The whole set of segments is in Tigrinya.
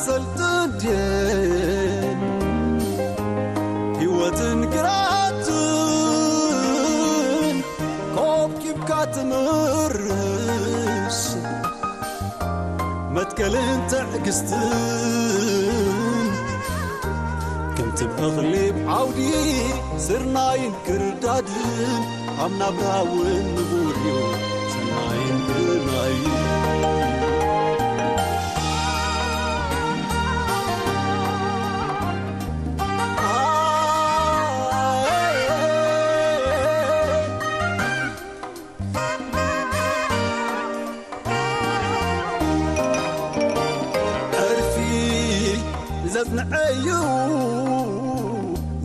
ሰልጥን ድየን ህይወትን ግራትን ኮብኪብካ ትምርስ መትከልን ትዕግስትን ከምቲ እኽሊ ዓውዲ ስርናይን ክርዳድን ኣብ ናብራ እውን ንቡር እዩ ሰናይን ግርናይን። ዕርፊ ዘጽንዐዩ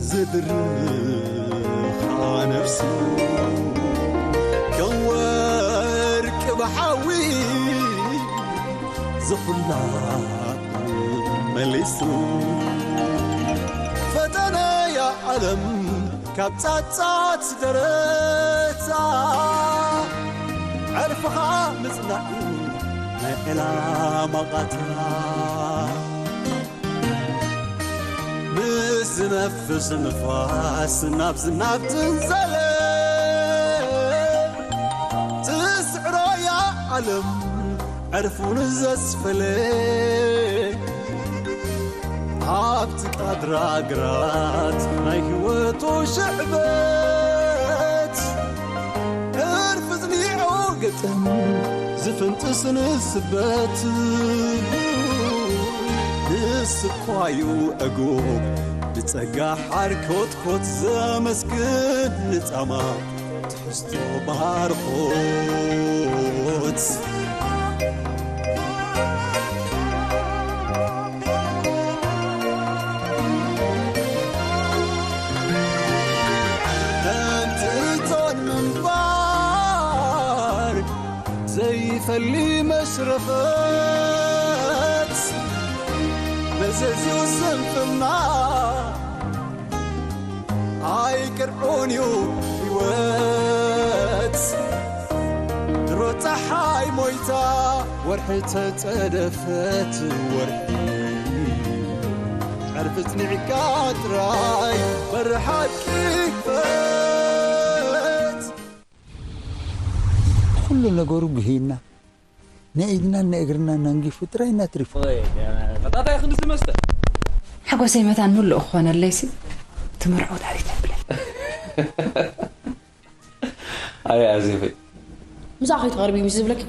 ዝድርኻ ነፍሱ ከም ወርቂ ብሓዊ ዝኹላ መሊሱ ፈተነያ ዓለም ካብ ጻጻት ደረታ ዕርፍኻ ምጽናዕ እዩ ናይ ዕላማ ቃታ። ምስ ዝነፍስ ንፋስ ናብ ዝናብ ትንዘለ ትስዕሮያ ዓለም ዕርፉን ዘስፈለ ኣብቲ ቃድራ ግራት ናይ ህይወቱ ሽዕበት ዕርፊ ዝኒዑ ግጥም ዝፍንጥስ ንስበት ንስኳዩ ዕጉብ ብጸጋ ሓርኮትኮት ዘመስግን ንጻማ ትሕዝቶ ባርኾት። ከምቲ እቶን ምንባር ዘይፈሊ መሽረፈት መዘዝኡ ስንፍና ኣይቅርዑን እዩ ህይወት ድሮ ፀሓይ ሞይታ ወርሒ ተፀደፈት ወርሒ ዕርፊ ፅኒዕካ ጥራይ በሪ ሓቂ ክፈት። ኩሉ ነገሩ ግሂና ናይ ኢድናን ናይ እግርናን ኣንጊፉ ጥራይ እናትሪፉ። መጣጣይ ክንዲ መስተ ሓጎሰይ መታን ምሉእ ክኾነለይሲ ትመርዖ ዳሪት የብለን። ኣይ ኣዜፈይ ምሳኻ ከይትቐርቢ ምስ ዝብለኪ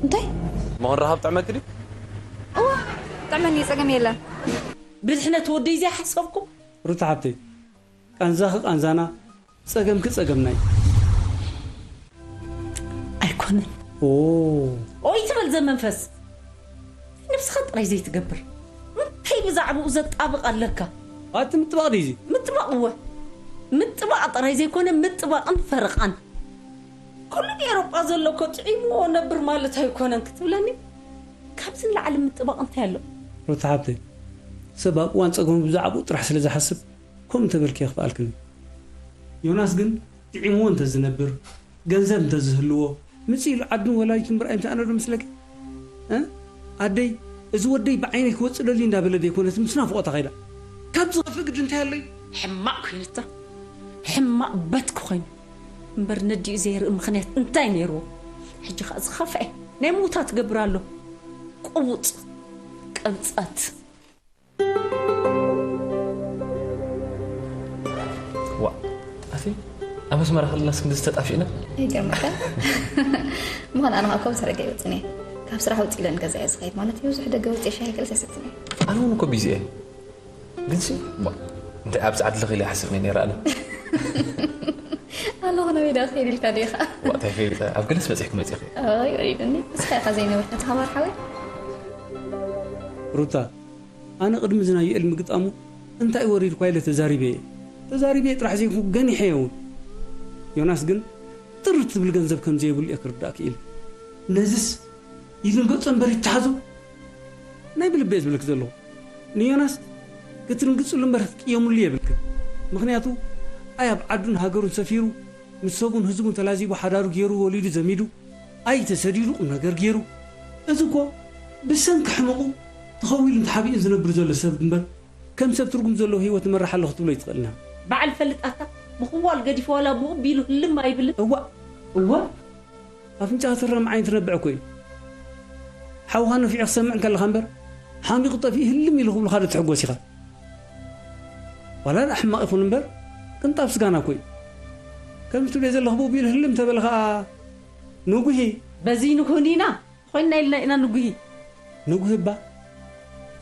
እንታይ መኾን ረሃብ ጥዕመኪ ድዩ? እዋ ጥዕመኒ ጸገም የለን። ብድሕነት ወደይ ዘይሓሰብኩም ሩታ ሓብተይ ቃንዛኺ ቃንዛና ጸገምኪ ጸገምና እዩ። ኣይኮነን ኦ ኦይ ትበል ዘመንፈስ ነብስኻ ጥራይ ዘይትገብር እንታይ ብዛዕባኡ ዘጣብቕ ኣለካ ኣቲ ምጥባቕ ድዩ እዚ? ምጥባቕ እወ ምጥባቕ ጥራይ ዘይኮነ ምጥባቕን ፈረቓን ኩሉ ኤሮጳ ዘሎ እኮ ጥዒምዎ ነብር ማለት ኣይኮነን ክትብለኒ ካብዚ ንላዕሊ ምጥባቕ እንታይ ኣሎ ሩታ ሓብተይ ሰብ ኣብ እዋን ጸገሙ ብዛዕባኡ ጥራሕ ስለ ዝሓስብ ከምኡ እንተበልኪ የኽፍኣልክን እዩ። ዮናስ ግን ጥዒምዎ እንተዝነብር ገንዘብ እንተዝህልዎ ምጽእ ኢሉ ዓዱን ወላዲቱን ምርኣይ ምሰኣነ ዶ መስለኪ? እ? ኣደይ እዚ ወደይ ብዓይነይ ክወጽእ ደልዩ እንዳበለ ደይኮነስ ምስ ናፍቖታ ከይዳ። ካብ ዝኸፍእ ግዲ እንታይ ኣለዩ? ሕማቕ ኮይኑታ ሕማቕ በትኪ ኮይኑ እምበር ነዲኡ ዘይርኢ ምኽንያት እንታይ ነይርዎ? ሕጂ ኸኣ ዝኸፍአ ናይ ምውታ ትገብር ኣሎ። ቅቡጽ ቀብጸት። ዋ ኣቲ ኣብ ኣስመራ ከለናስ ክንድዚ ተጣፊእና ይገርመካ ምዃን ኣነ ካብ ሰረገ ይወፅን እየ ካብ ስራሕ ውፅእ ኢለ ንገዛ እየ ዝኸይድ ማለት እዩ ብዙሕ ደገ ወፅእ ሻሂ ገለ ሰስትን እየ ኣነ እውን እኮ ቢዚ እየ ግንሲ እንታይ ኣብዚ ዓዲ ለኺለ ይሓስብ ነይ ነይረ ኣነ ኣለኹ ናበይ ዳ ክኸይድ ኢልካ ዲኻ እንታይ ፈሊጠ ኣብ ገለስ በፂሕኪ መፂኺ ይወሪድኒ እስኻ ኢኻ ዘይነበርካ ተኸባር ሓወይ ሩታ ኣነ ቅድሚ እዚ ናይ ዩኤል ምግጣሙ እንታይ ወሪድኳ ኢለ ተዛሪበ እየ። ተዛሪበ ጥራሕ ዘይኮንኩ ገኒሐ እየ እውን። ዮናስ ግን ጥርት ዝብል ገንዘብ ከም ዘየብሉ እየ ክርዳእ ክኢለ። ነዝስ ይድንገጾ እምበር ይተሓዞ ናይ ብልቢ እየ ዝብለኪ ዘለኹ። ንዮናስ ክትድንግጽሉ እምበር ክትቅየምሉ የብልክን። ምኽንያቱ ኣይ ኣብ ዓዱን ሃገሩን ሰፊሩ ምስ ሰቡን ህዝቡን ተላዚቡ ሓዳሩ ገይሩ ወሊዱ ዘሚዱ ኣይ ተሰዲዱ ቁምነገር ገይሩ እዚ እኮ ብሰንኪ ሕመቑ ተኸዊሉ እንተሓቢኡ ዝነብር ዘሎ ሰብ እምበር ከም ሰብ ትርጉም ዘለዎ ህይወት እመርሕ ኣለኹ ክትብሎ ይትኽእልና። በዓል ፈልጣታ ምኽዋል ገዲፉ ዋላ ብኡ ቢሉ ህልም ኣይብልን። እዋ እዋ ኣፍንጫ ትረም ዓይን ትነብዕ እኮ እዩ። ሓውኻ ነፊዑ ክሰምዕ እንከለኻ እምበር ሓሚቑ ጠፊኡ ህልም ኢሉ ክብሉኻ ዶ ትሕጎስ ኢኻ? ዋላ ደኣ ሕማቕ ይኹን እምበር ቅንጣብ ስጋና እኮ እዩ። ከምዚ ትብልዮ ዘለኹ ብኡ ቢሉ ህልም ተበለ ኸኣ ንጉሂ። በዚ ንኩን ኢና ኮይንና ኢልና ኢና ንጉሂ። ንጉሂ እባ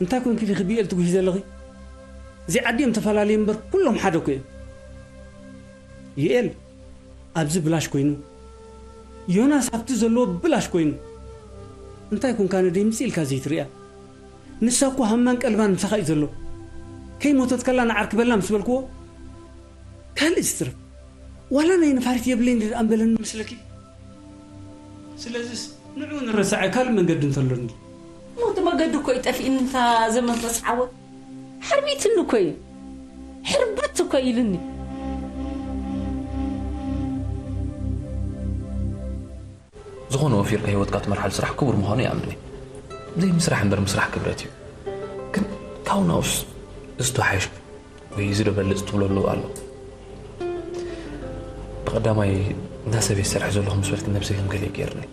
እንታይ ኮንኪ ዲኺ ብኤል ትጉሂ ዘለኺ? እዚ ዓዲ እዮም ተፈላለዩ እምበር ኩሎም ሓደ እኮ እዮም። ዩኤል ኣብዚ ብላሽ ኮይኑ ዮናስ ኣብቲ ዘለዎ ብላሽ ኮይኑ እንታይ ኮንካ ነደይ ምጽእ ኢልካ ዘይትርእያ? ንሳ እኮ ሃማን ቀልባን ምሳኻ እዩ ዘሎ። ከይሞተት ከላ ንዓርክበላ ምስ በልክዎ ካልእ ዝትርፍ ዋላ ናይ ነፋሪት የብለይን ድኣ እምበለኒ መስለኪ? ስለዚስ ንዑ ንረሳዐ ካልእ መንገዲ እንተሎኒ። ሞት መገዲ እኮ እዩ ጠፊእኒ እንታ ዘመንፈስ ዓወት ሓርቢትኒ እኮ እዩ ሕርብት እኮ ኢልኒ። ዝኾነ ወፊርካ ህይወትካ ትመርሓሉ ስራሕ ክቡር ምዃኑ ይኣምን እየ። ዘይምስራሕ እምበር ምስራሕ ክብረት እዩ። ግን ካብኡ ናብኡስ እዚ ተወሓይሽ ወይ እዚ ዶ በልፅ ትብሎ ኣለዉ ኣሎ። ብቐዳማይ እንዳ ሰበይ ዝሰርሕ ዘለኹ ምስ በልክ ነብሰይ ከም ገለ ገይርኒ።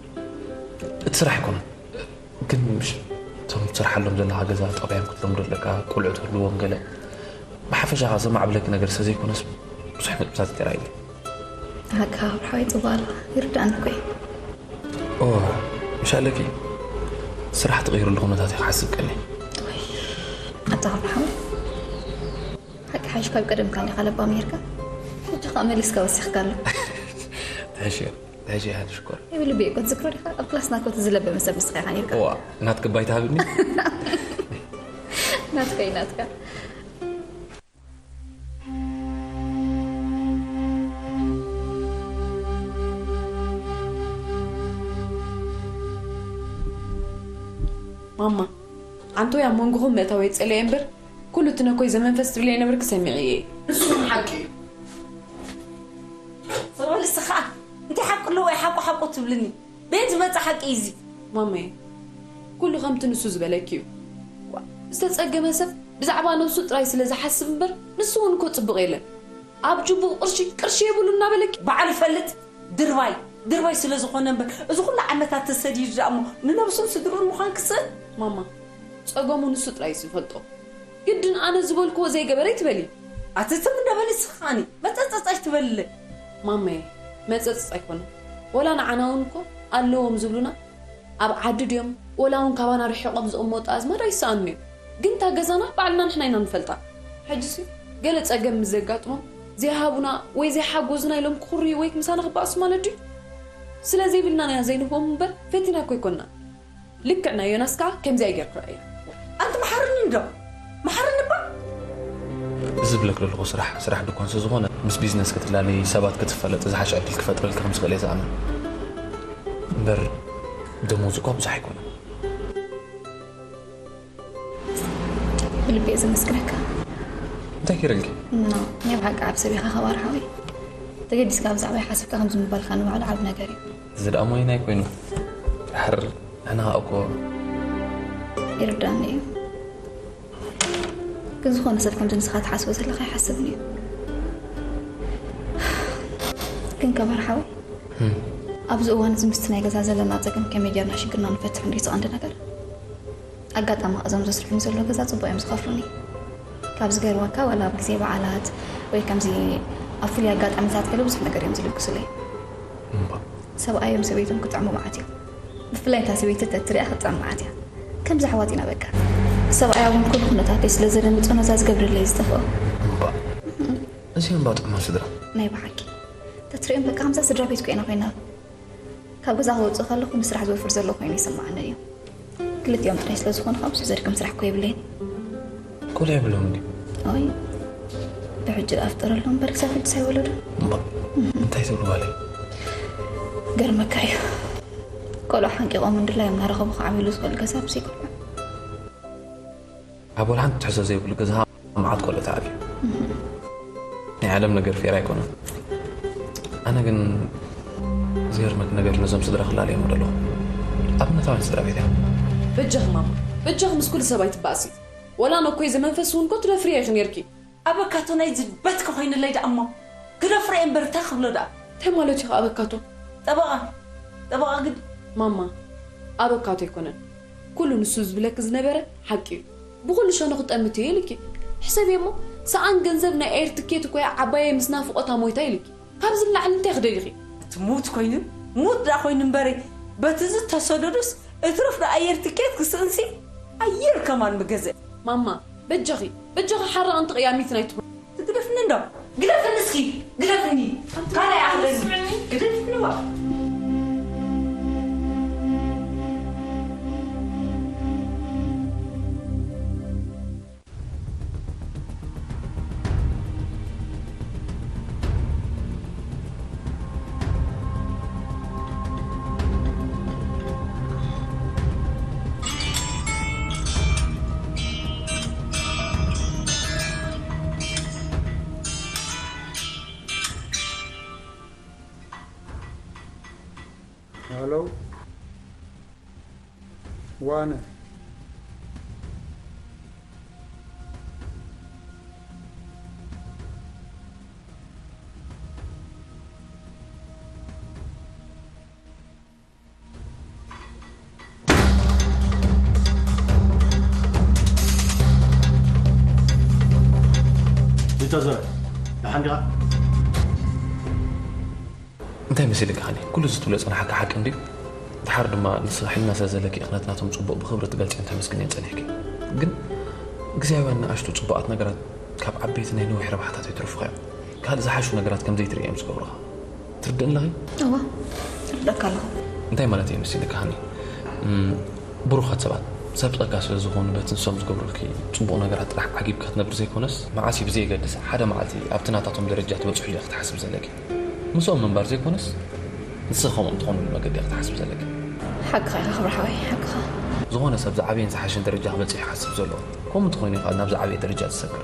እቲ ስራሕ ኣይኮነን። ግን ምሽ እቶም ትሰርሓሎም ዘለኻ ገዛ ጠባዮም ክትለምዶ ኣለካ፣ ቆልዑ ትህልዎም ገለ። ብሓፈሻ ከ ዘማዕብለኪ ነገር ስለዘይኮነስ ብዙሕ ነጥብታት ይጠራይኒ። ሓቂ ሓወይ ጽቡቕ ኣለኻ ይርዳእኒ እኮ እዩ። ኦ ምሻለኪ ስራሕ ትቕይርሉ ኩነታት ኢኻ ሓስብ ቀኒ። ኣታ ሓወይ ሓቂ ሓይሽ ካብ ቀደም ካሊኻ ለባም ነርካ ሕጂ ከዓ መሊስካ ወሲኽካ ኣሎ። ትሕሽ እዮ ትሕሽ እያ ሽኮር። ይብል ቤ እኮ ትዝክሮ ዲኻ ኣብ ክላስና እኮ ትዝለበመ ሰብ ንስኻ ኢኻ ነርካ። እዋ ናትክ ባይታ ሃብኒ። ናትካ እዩ ናትካ። ማማ ኣንቶይ ኣብ መንጎኹም ምእታው የጸለየ እምበር ኩሉ እቲ ነኮይ ዘመንፈስ ትብልዮ ነበርኪ ሰሚዐ እየ። ንሱ እውን ሓቂ እዩ። ሰበልስ ኸዓ እንታይ ሓቂ ኣለዎ ወይ ሓቁ ሓቁ ትብልኒ? በየን ዝመጽእ ሓቂ እዩ እዚ? ማመየ ኩሉ ከምቲ ንሱ ዝበለኪ እዩ። ዝተጸገመ ሰብ ብዛዕባ ነብሱ ጥራይ ስለ ዝሓስብ እምበር ንሱ እውን እኮ ጽቡቕ የለን። ኣብ ጅቡኡ ቅርሺ ቅርሺ የብሉ እናበለኪ። በዓል ፈልጥ ድርባይ ድርባይ ስለ ዝኾነ እምበር እዚ ኩሉ ዓመታት ተሰዲዱ ደኣ እሞ ንነብሱን ስድርኡን ምዃን ክስእን? ማማ ጸገሙ ንሱ ጥራይ እዩ ዝፈልጦ። ግድን ኣነ ዝበልክዎ ዘይገበረ ይትበሊ። ኣቲ ትም እንዶ በሊ ስኻኒ መጸጸጽ ኣይትበልለይ። ማመየ መጸጸጽ ኣይኮነን ወላ ንዓና እውን እኮ ኣለዎም ዝብሉና ኣብ ዓዲ ድዮም ወላ እውን ካባና ርሒቖም ዝቕመጡ ኣዝማድ ኣይሰኣኑን እዮም። ግን እታ ገዛና ባዕልና ንሕና ኢና ንፈልጣ። ሕጂሲ ገለ ጸገም ምስ ዘጋጥሞም ዘይሃቡና ወይ ዘይሓገዙና ኢሎም ክኹርዩ ወይ ምሳና ክበኣሱ ማለት ድዩ? ስለ ዘይብልና ኢና ዘይንህቦም እምበር ፈቲና እኮ ኣይኮንናን። ልክዕ ናይ ዮናስ ከኣ ከምዚኣ ጌርኩ ረኣያ። ኣንቲ መሓርኒ እንዶ መሓርኒ እባ። እዚ ዝብለክ ዘለኹ ስራሕ ስራሕ ድኳን ስለ ዝኾነ ምስ ቢዝነስ ክትላለዪ ሰባት ክትፋለጢ ዝሓሸ ዕድል ክፈጥረልኪ ከም ዝኽእል እየ ዝኣምን። እምበር ደሞዝ እኳ ብዙሕ ኣይኮነን። ብልቢ እየ ዘመስግነካ። እንታይ ገይረልኪ? ኖ ናይ ብሓቂ ዓብ ሰብ ኢኻ ከባር ሓወይ። ተገዲስካ ብዛዕባይ ሓሲብካ ከምዚ ምባልካ ንባዕሉ ዓብ ነገር እዩ። እዚ ደኣ ሞይና ኣይኮይኑ ድሓር ንሕና ከኣ እኮ ይርዳኒ እዩ። ግን ዝኾነ ሰብ ከምዚ ንስኻ ትሓስቦ ዘለኻ ኣይሓስብን እዩ። ግን ከባር ሓወይ ኣብዚ እዋን እዚ ምስቲ ናይ ገዛ ዘለና ጸገም ከመይ ጌርና ሽግርና ንፈትሕ እንድዩ እቲ ቀንዲ ነገር። ኣጋጣሚ እዞም ዘስርሑኒ ዘለዉ ገዛ ጽቡቕ እዮም ዝኸፍሉኒ። ካብ ዝገርመካ ዋላ ኣብ ግዜ በዓላት ወይ ከምዚ ኣብ ፍሉይ ኣጋጣሚታት ገለ ብዙሕ ነገር እዮም ዝልግሱለይ። እምባ ሰብኣዮም ሰበይቶም ክጥዕሙ መዓት እዮም። ብፍላይ እታ ሰበይቲ ተትሪኣ ክትጥዕም መዓት እያ። ከምዚ ኣሕዋት ኢና በቃ። ሰብኣያ እውን ኩሉ ኩነታተይ ስለ ዘደንግጾ ነዛ ዝገብረለይ ዝጠፍኦ። እምባ እዚ እምባ ጥዑማት ስድራ። ናይ ብሓቂ ተትሪኦም በቃ ከምዛ ስድራ ቤት እኮ ኢና ኮይና። ካብ ገዛ ክወፅእ ከለኹ ንስራሕ ዝወፍር ዘለኹ ኮይኑ ይስምዓኒ እዩ። ክልቲኦም ጥራይ ስለ ዝኾኑ ካብ ብዙሕ ዘድክም ስራሕ እኮ የብለይን። ቆልዑ የብልኹም ድዩ? ኣይ ብሕጂ ደኣ ፍጠረሎም እምበር ክሳብ ሕጂ ሳይወለዱ። እምባ እንታይ ትብሉ ጓለይ? ገርመካ እዩ። ቆልዑ ሓንቂቖም እንድላዮም እናረኸቡ ክዓብይሉ ዝኽእል ገዛ ብዘይ ቆልዑ። ኣብ ወላ ሓንቲ ትሕዞ ዘይብሉ ገዛ መዓት ቆልዑ ተዓብዩ። ናይ ዓለም ነገር ፌር ኣይኮነን። ኣነ ግን ዝገርመክ ነገር ነዞም ስድራ ክላለዮም ደለኹ ኣብነታውያን ስድራ ቤት እዮም። በጃኽ ማማ በጃኺ ምስ ኩሉ ሰብ ኣይትባእሲ። ወላ ነኮይ ዘመንፈስ እውን ኮ ትደፍርዮ ኢኺ ነይርኪ። ኣበካቶ ናይ ዝበት ከኾይንለይ ደኣ እሞ። ክደፍረ እየ እምበር እንታይ ክብሎ ደኣ? እንታይ ማለት እዩ ኣበካቶ? ጠበቓ። ጠበቓ ግድ። ማማ፣ ኣበካቶ ኣይኮነን። ኩሉ ንሱ ዝብለኪ ዝነበረ ሓቂ እዩ። ብኹሉ ሸነኹ ጠምት እየ ኢልኪ። ሕሰብዮ እሞ፣ ሰኣን ገንዘብ ናይ ኤር ትኬት እኮ እያ ዓባየይ ምስ ናፍቖታ ሞይታ ኢልኪ። ካብዚ ንላዕሊ እንታይ ክደሊኺ? እቲ ሙት ኮይኑ፣ ሙት ደኣ ኮይኑ እምበረይ፣ በቲ ዝተሰደዱስ እትረፍ ዶ ኣየር ትኬት ክስእንሲ ኣየር ከማን ምገዘእ። ማማ፣ በጃኺ፣ በጃኺ ሓራቕን ተቕያሚትን ኣይትኹኒ። ትግደፍኒ እንዶ? ግደፍኒ እስኪ፣ ግደፍኒ። ካልኣይ ኣኽለኒ። ግደፍኒ ዋ። ሃሎ። ዋነ። ቢልተዘር፣ ደሓን ዲኻ? እንታይ መሲልካ ሃኒ? ኩሉ እዚ ትብሎ ዝጸናሕካ ሓቂ እንድዩ። ድሓር ድማ ንስኺ ሕልና ስለ ዘለኪ ኢኺ ነቲ ናቶም ጽቡቕ ብኽብሪ ትገልጽዮን ተመስግንዮን ጸኒሕኪ። ግን ግዝያውያን ንኣሽቱ ጽቡቓት ነገራት ካብ ዓበይቲ ናይ ነዊሕ ረብሓታት ኣይትረፉኻ እዮም። ካልእ ዝሓሹ ነገራት ከም ዘይትርኢ እዮም ዝገብሩኻ። ትርድእኒ ኣለኺ? እወ፣ እርደካ ኣለኹ። እንታይ ማለት እየ መሲልካ ሃኒ? እም፣ ብሩኻት ሰባት፣ ሰብ ጸጋ ስለ ዝኾኑ በቲ ንሶም ዝገብሩልኪ ጽቡቕ ነገራት ጥራሕ ዓጊብካ ክትነብሪ ዘይኮነስ፣ መዓስ እዩ ብዘየገድስ ሓደ መዓልቲ ኣብቲ ናታቶም ደረጃ ትበጽሑ ኢለ ክትሓስብ ዘለኪ። ምስኦም ምንባር ዘይኮነስ፣ ንስኺ ከምኦም ትኾንሉ መገዲ ኢኺ ክትሓስብ ዘለኪ። ሓቅኻ ኢኻ ክብሪ ሓወይ፣ ሓቅኻ። ዝኾነ ሰብ ዝዓበየን ዝሓሸን ደረጃ ክበጽሕ ይሓስብ ዘሎ። ከምኡ እንተኾይኑ ኢኻ ናብ ዝዓበየ ደረጃ ትሰግር።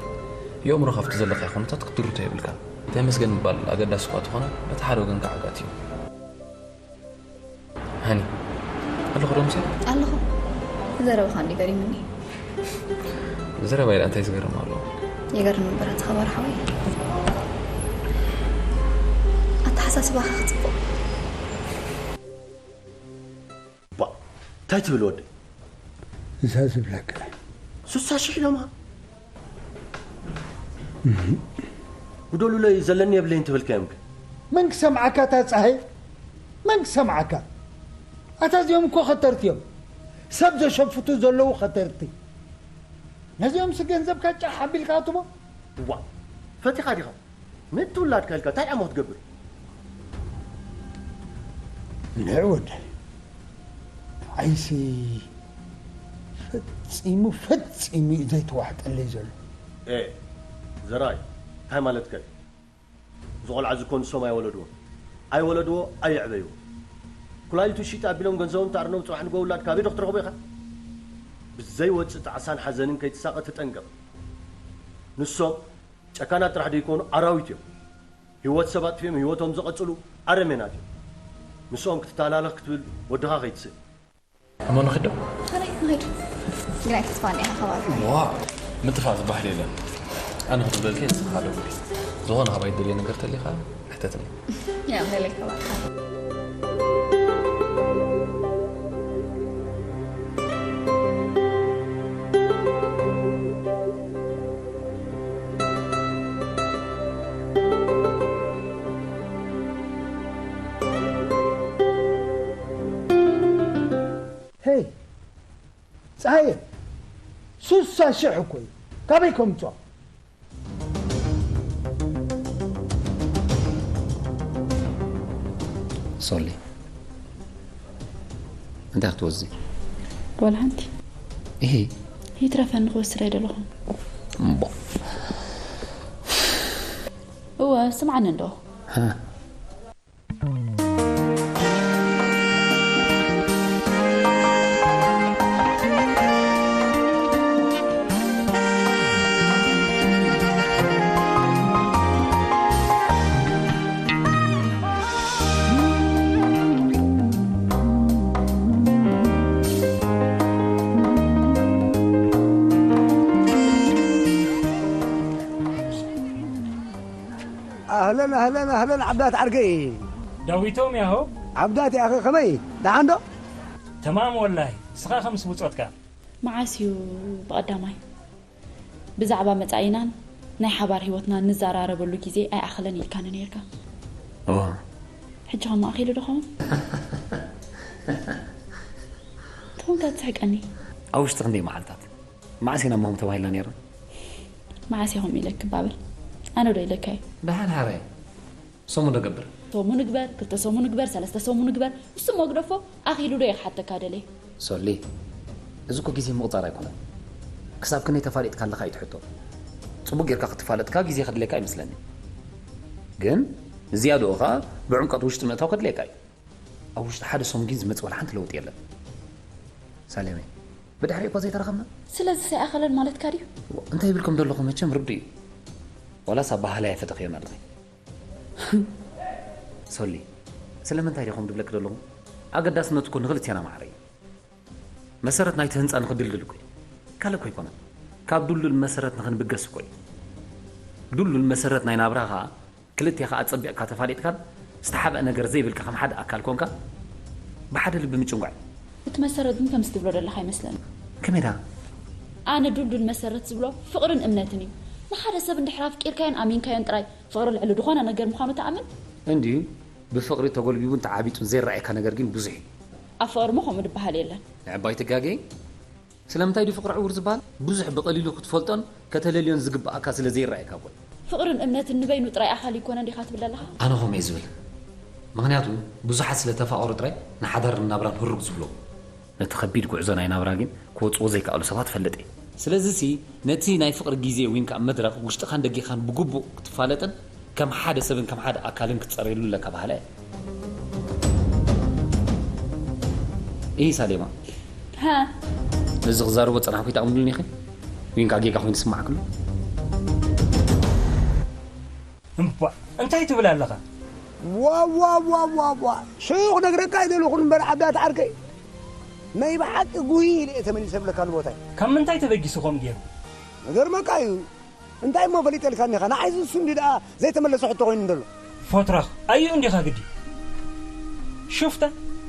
የእምሮ ካብቲ ዘለካዮ ኩነታት ክትድርቶ የብልካን። ተመስገን ምባል ኣገዳሲ እኳ እንተኾነ፣ በቲ ሓደ ወገን ከዓ ዓጋቲ እዩ። ሃኒ፣ ኣለኹ ዶ ምሳይ? ኣለኹ። ዘረባኻ እንዲ ገሪሙኒ። ዘረባይ ደኣ እንታይ ዝገርም ኣለዎ? የገርም እምበር ኣቲ ኸባር ሓወይ። ኣተሓሳስባኻ ክጽብቕ። ባ፣ እንታይ ትብል ወደይ? እዛ ዝብለካ። ስሳ ሽሕ ኢሎማ። ጉደሉለይ ዘለኒ የብለይን ትብልካ እዮም ግን። መን ክሰምዓካ ኣታ ጸሃየ? መን ክሰምዓካ? ኣታ እዚኦም እኮ ኸተርቲ እዮም። ሰብ ዘሸፍቱ ዘለዉ ኸተርቲ። ነዚኦም ሲ ገንዘብካ ጫሕ ኣቢልካ ኣትቦ? እዋ፣ ፈቲኻ ዲኻ? ምእንቲ ውላድካ ኢልካ እንታይ ዕሞ ክትገብር? ንዕ ወደይ፣ ንዓይሲ ፈጺሙ፣ ፈጺሙ እዩ ዘይተዋሕጠለይ ዘሎ። ኤ፣ ዘርኣይ፣ እንታይ ማለትካ እዩ? እዚ ቆልዓ እዚ እኮ ንሶም ኣይወለድዎ። ኣይወለድዎ፣ ኣየዕበይዎ። ኩላሊቱ ሽጥ ኣቢሎም ገንዘቦም ተኣርኖም ጽባሕ ንግሆ ውላድ ካበይ ዶ ክትረኽቦ ኢኻ? ብዘይወጽእ ጣዕሳን ሓዘንን ከይትሳቐ ተጠንቀቕ። ንሶም ጨካናት ጥራሕ ደይኮኑ ኣራዊት እዮም። ህይወት ሰብ ኣጥፊኦም ህይወቶም ዘቐጽሉ ኣረሜናት እዮም። ምስኦም ክትተሃላለኽ ክትብል ወድኻ ከይትስእ። እሞ ንኺድ ዶ? ኣነ ንኺድ። ግን ኣይትጥፋእኒ ኢኻ ከባቢ። ዋ፣ ምጥፋእ ዝበሃል የለን። ኣነ ክትብለልኪ ንስኻ ደውሊ። ዝኾነ ካባይ ትደልዮ ነገር ተሊኻ ሕተትኒ። ያ፣ ደለይ ከባቢ። ሄይ፣ ጸሃየ፣ ሱሳ ሽሕ እኮ እዩ። ካበይ ከምጽኦ? ሶሊ፣ እንታይ ክትወዚ? ዋላ ሓንቲ። እሂ። ይትረፈኒ ክወስድ ኣይደለኹን። እምቦ። እወ፣ ስምዓኒ እንዶ። ሃ። ኣህለን ኣህለን ኣህለን ዓብዳት ዓርከይ። ዳዊቶም ያሆ። ዓብዳት ያኸ ከመይ ደሓን ዶ? ተማም ወላይ እስኻ ከምስ ብጾትካ። መዓስ እዩ ብቐዳማይ ብዛዕባ መጻኢናን ናይ ሓባር ህይወትናን ንዘራረበሉ ግዜ ኣይኣኸለን ኢልካኒ ነይርካ። እዎ። ሕጂ ኸ ኣኺሉ ዶ ኸውን? ተኾንካ ትስሕቀኒ። ኣብ ውሽጢ ክንደይ መዓልታት? መዓስ ኢና ሞም ተባሂልና ነይርና? መዓስ ኢኹም ኢለክ ባብል? ኣነ ዶ ኢለካ እዩ? ደሓን ሓራይ። ሰሙን ዶ ገብር? ሰሙን ግበር፣ ክልተ ሰሙን ግበር፣ ሰለስተ ሰሙን ግበር። እሱ መግደፎ ኣኺሉ ዶ ይሓተካ ደለይ? ሶሊ፣ እዚ እኮ ግዜ ምቕጻር ኣይኮነን። ክሳብ ክንደይ ተፋሊጥካ ኣለኻ እዩ ትሕቶ። ጽቡቕ ጌርካ ክትፋለጥካ ግዜ ከድልየካ ኣይመስለኒ። ግን ንዝያድኡ ኸኣ ብዕምቀት ውሽጢ ምእታው ከድልየካ እዩ። ኣብ ውሽጢ ሓደ ሰሙን ግን ዝመጽእ ዋላ ሓንቲ ለውጢ የለን። ሳሌመይ፣ ብድሕሪ እኮ ዘይተረኸብና። ስለዚ ኣይኣኸለን ማለትካ ድዩ? እንታይ ይብልኩም ዘለኹም መቸም ርዱ እዩ። ዋላስ ኣባህላይ ኣይፈተኽዮን ኣለኺ። ሶሊ፣ ስለምንታይ ዲኹም ድብለኪ ዘለኹ? ኣገዳስነቱ እኮ ንኽልቴና ማዕረ እዩ። መሰረት ናይቲ ህንጻ ንኽድልድል እኮ እዩ። ካልእ እኮ ኣይኮነን። ካብ ድልዱል መሰረት ንኽንብገስ እኮ እዩ። ድልዱል መሰረት ናይ ናብራ ኸኣ ክልቴኻ ኣጸቢቕካ ተፋሊጥካን ዝተሓብአ ነገር ዘይብልካ ከም ሓደ ኣካል ኮንካ ብሓደ ልቢ ምጭንጓዕ እዩ። እቲ መሰረት ግን ከምዚ ትብሎ ዘለኻ ኣይመስለኒ። ከመይ ደኣ? ኣነ ድልዱል መሰረት ዝብሎ ፍቕርን እምነትን እዩ። ንሓደ ሰብ እንድሕር ኣፍቂርካዮን ኣሚንካዮን ጥራይ ፍቕሪ ልዕሊ ዝኾነ ነገር ምዃኑ ትኣምን? እንድዩ፣ ብፍቕሪ ተጎልቢቡን ተዓቢጡን ዘይረኣየካ ነገር ግን ብዙሕ እዩ። ኣብ ፍቕሪ እሞ ከምኡ ዝበሃል የለን። ንዕባይ ትጋገ። ስለምንታይ ድዩ ፍቕሪ ዕውር ዝበሃል? ብዙሕ ብቐሊሉ ክትፈልጦን ከተለልዮን ዝግብኣካ ስለ ዘይረኣየካ እኮ እዩ። ፍቕርን እምነትን ንበይኑ ጥራይ ኣኻሊ ይኮነን ዲኻ ትብል ኣለኻ? ኣነ ከምኡ እየ ዝብል። ምኽንያቱ ብዙሓት ስለ ተፋቐሩ ጥራይ ንሓዳርን ናብራን ህሩግ ዝብሎ። ነቲ ከቢድ ጉዕዞ ናይ ናብራ ግን ክወጽዎ ዘይከኣሉ ሰባት እፈልጥ እየ። ስለዚሲ ነቲ ናይ ፍቕሪ ግዜ ወይን ከኣ መድረኽ ውሽጥኻን ደጌኻን ብግቡእ ክትፋለጥን ከም ሓደ ሰብን ከም ሓደ ኣካልን ክትጸርየሉ ኣለካ በሃላይ እየ። ኢሂ ሳሌማ፣ ሃ፣ ነዚ ክዛረቦ ዝጸናሕኩ ይጠቕምሉኒ ኢኺ ወይን ከኣ ጌጋ ኮይኑ ዝስማዓክሉ? እምቧ እንታይ ትብል ኣለኻ? ዋዋዋዋዋ ሽዑ ክነግረካ ኣይደለኹን እምበር ዓብዳት ዓርከይ ናይ ብሓቂ ጉሂ ኢለ እየ ተመሊሰ ብለካ ንቦታይ ካብ ምንታይ ተበጊሱ ከምኡ ገይሩ? ንገርመካ እዩ እንታይ እሞ ፈሊጠልካኒ ኢኻ ንዓይ ዝሱ እንዲ ደኣ ዘይተመለሰ ሕቶ ኮይኑ እንደሎ ፎትራኽ ኣዩ እንዲኻ ግዲ ሹፍታ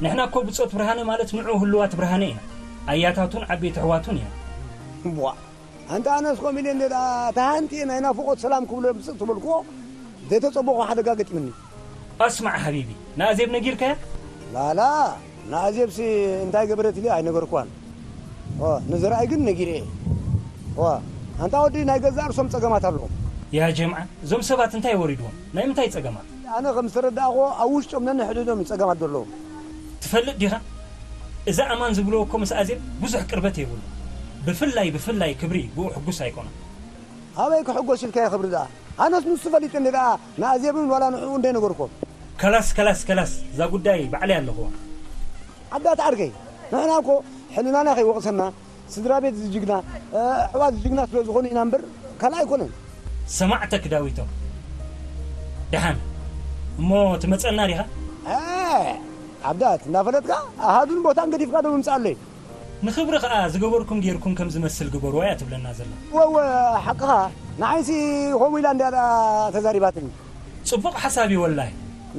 ንሕና እኮ ብጾት ብርሃነ ማለት ንዑ ህልዋት ብርሃነ ኢና ኣያታቱን ዓበይቲ ኣሕዋቱን ኢና ቧ ኣንታ ኣነስ ከምኡ ኢለ እንደ ደኣ ተሃንጥየ ናይ ናፍቖት ሰላም ክብሎ ምጽእ ትበልክዎ ዘይተጸበኹ ሓደጋ ገጢምኒ። ኣስማዕ ሓቢቢ ንኣዜብ ነጊርካያ? ላላ ንኣዜብሲ እንታይ ገበረት ኢለ ኣይነገርክዋን። ኦ ንዝርኣይ ግን ነጊረየ። ዋ ኣንታ ወዲ ናይ ገዛእ ርእሶም ጸገማት ኣለዎም። ያ ጀምዓ እዞም ሰባት እንታይ ወሪድዎም? ናይ ምንታይ ጸገማት? ኣነ ከም ዝተረዳእኽዎ ኣብ ውሽጦም ነንሕድሕዶም እዩ ጸገማት ዘለዎም። ትፈልጥ ዲኻ? እዛ ኣማን ዝብልዎ እኮ ምስ ኣዜብ ብዙሕ ቅርበት የብሉ። ብፍላይ ብፍላይ ክብሪ ብኡ ሕጉስ ኣይኮነን። ኣበይ ክሕጎስ ኢልካዮ ክብሪ ደኣ? ኣነስ ንሱ ፈሊጠኒ ደኣ ንኣዜብን ዋላ ንዕኡ እንደይነገርክዎም። ከላስ ከላስ ከላስ እዛ ጉዳይ ባዕለይ ኣለኽዋ። ዓዳት ዓርከይ ንሕና እኮ ሕልናና ከይወቕሰና ስድራ ቤት ዝጅግና ኣሕዋት ዝጅግና ስለ ዝኾኑ ኢና እምበር ካልእ ኣይኮነን። ሰማዕተክ ዳዊቶም ደሓን እሞ ትመጸና ዲኻ? ዓብዳት እንዳፈለጥካ ኣሃዱን ቦታን ገዲፍካ ዶ ምምጻእ ኣሎ እዩ። ንኽብሪ ኸኣ ዝገበርኩም ጌርኩም ከም ዝመስል ግበርዎ እያ ትብለና ዘላ። ወወ ሓቅኻ ንዓይሲ ኸምኡ ኢላ እንድያ ደኣ ተዛሪባትኒ። ጽቡቕ ሓሳብ እዩ ወላሂ።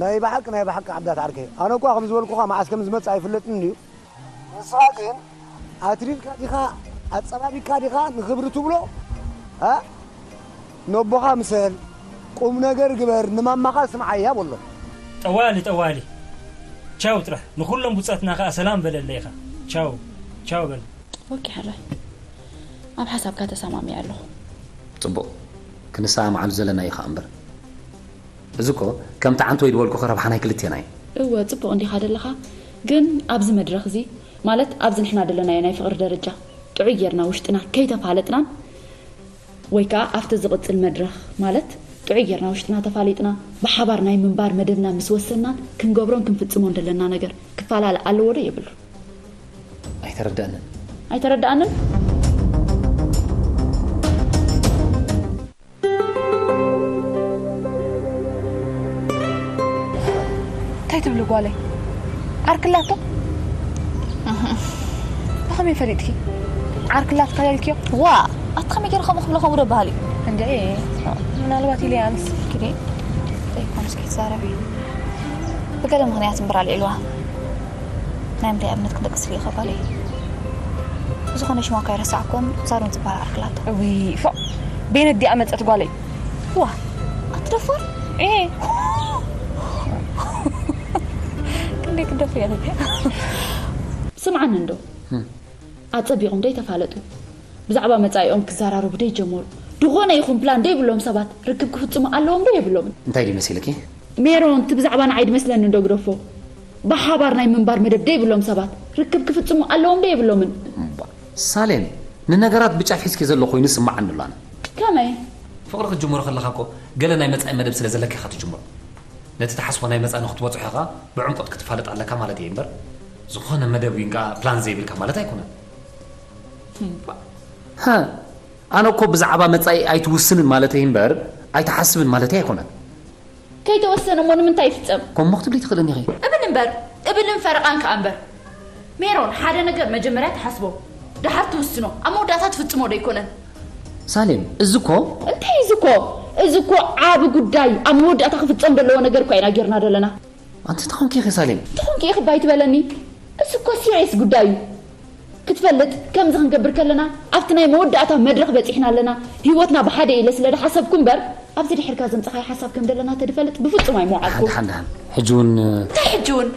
ናይ ብሓቂ ናይ ብሓቂ ዓብዳት ዓርከይ ኣነ እኳ ከም ዝበልኩኻ መዓስ ከም ዝመጽእ ኣይፍለጥን እዩ። ንስኻ ግን ኣትሪርካ ዲኻ ኣጸባቢካ ዲኻ ንኽብሪ ትብሎ? ነቦኻ ምሰል፣ ቁምነገር ግበር፣ ንማማኻ ስምዓያ በሎ። ጠዋሊ ጠዋሊ ቻው ጥራሕ ንኹሎም ብጾትና ከኣ ሰላም በለለይ ኢኻ። ቻው ቻው በል። ኦኬ ሕራይ ኣብ ሓሳብካ ተሰማሚዐ ኣለኹ። ጽቡቕ ክንሰማማዓሉ ዘለና እዩ ከኣ እምበር። እዚ እኮ ከምቲ ዓንተወይ ዝበልኩኺ ረብሓ ናይ ክልቴና እዩ። እወ ጽቡቕ እንዲኻ ዘለኻ ግን ኣብዚ መድረኽ እዚ ማለት ኣብዚ ንሕና ዘለናዮ ናይ ፍቕሪ ደረጃ ጥዑይ ጌርና ውሽጥና ከይተፋለጥናን ወይ ከኣ ኣብቲ ዝቕጽል መድረኽ ማለት ጥዑይ ጌርና ውሽጥና ተፋሊጥና ብሓባር ናይ ምንባር መደብና ምስ ወሰንናን ክንገብሮን ክንፍጽሞን ዘለና ነገር ክፈላለ ኣለዎ ዶ የብሉን? ኣይተረድኣንን። ኣይተረድኣንን? እንታይ ትብሊ ጓለይ? ዓርኪ ኣላቶ? ብኸመይ ፈሊጥኪ? ዓርኪ ኣላትካ ኢልክዮ? ዋእ! ኣቲ ከመይ ገይረ ከምኡ ክብሎ ከምኡ ዶ በሃሊ እዩ? እንድዒ ምናልባት ኢለያ ኣነስ። ኪዲ ኣይኮነስ ከይትዛረቢ። ብገለ ምኽንያት እምበር ኣልዒልዋ። ናይ ምንታይ ኣብነት ክንደቅስ ኢኻ ጓለይ? ብዝኾነ ሽማ እኳ ኣይረሳዕኩን፣ ሳሮን ዝበሃል ዓርክላቶ። እውይ፣ ፎእ! በየነዲኣ መጸት ጓለይ? ዋ፣ ኣቲ ደፋር? ኤ! ክንደይ ክደፍር እያ ተትያ? ስምዓኒ እንዶ። ኣጸቢቑም ደይ ተፋለጡ። ብዛዕባ መጻኢኦም ክዘራረቡ ደይ ጀመሩ። ዝኾነ ይኹን ፕላን ደይብሎም ሰባት ርክብ ክፍጽሙ ኣለዎም ዶ የብሎምን? እንታይ ድዩ መሲልኪ? ሜሮን፣ እቲ ብዛዕባ ንዓይ ድመስለኒ እንዶ ግደፎ። ብሓባር ናይ ምንባር መደብ ደይብሎም ሰባት ርክብ ክፍጽሙ ኣለዎም ዶ የብሎምን? እምባ፣ ሳሌም፣ ንነገራት ብጫፍ ሒዝኪ ዘሎ ኮይኑ ይስምዓኒ ኣሎ ኣነ። ከመይ? ፍቕሪ ክትጅምሮ ከለኻ እኮ ገለ ናይ መጻኢ መደብ ስለ ዘለካ ኢኻ ትጅምሮ። ነቲ ትሓስቦ ናይ መጻኢ ንኽትበጽሖ ኢኻ ብዕምቆት ክትፋለጥ ኣለካ ማለት እየ እምበር፣ ዝኾነ መደብ ዊንጋ ፕላን ዘይብልካ ማለት ኣይኮነን። እምባ። ሃ፣ ኣነ እኮ ብዛዕባ መጻኢ ኣይትውስንን ማለተይ እምበር ኣይትሓስብን ማለተይ ኣይኮነን። ከይተወሰነ እሞ ንምንታይ ይፍጸም? ከምኡ ክትብሊ ትኽእልን ኢኺ። እብል እምበር፣ እብልን ፈረቓን ከኣ እምበር። ሜሮን፣ ሓደ ነገር መጀመርያ ትሓስቦ፣ ደሓር ትውስኖ፣ ኣብ መወዳእታ ትፍጽሞ ዶ ኣይኮነን? ሳሌም፣ እዚ እኮ እንታይ እዚ እኮ? እዚ እኮ ዓቢ ጉዳይ፣ ኣብ መወዳእታ ክፍጸም ዘለዎ ነገር እኮ ኢና ጌርና ዘለና። ኣንቲ እንታይ ኮንኪ ኢኺ ሳሌም? እንታይ ኮንኪ ኢኺ እባ ኣይትበለኒ። እዚ እኮ ሲሪየስ ጉዳይ እዩ። ክትፈልጥ፣ ከምዚ ክንገብር ከለና፣ ኣብቲ ናይ መወዳእታ መድረኽ በጺሕና ኣለና። ህይወትና ብሓደ ኢለ ስለ ዝሓሰብኩ እምበር፣ ኣብዚ ድሕርካ ዘምጻኻዮ ሓሳብ ከም ደለና ተድፈልጥ ብፍጹም ኣይምውዓልኩ። ደሓን፣ ደሓን፣ ደሓን። ሕጂ እውን እንታይ ሕጂ እውን?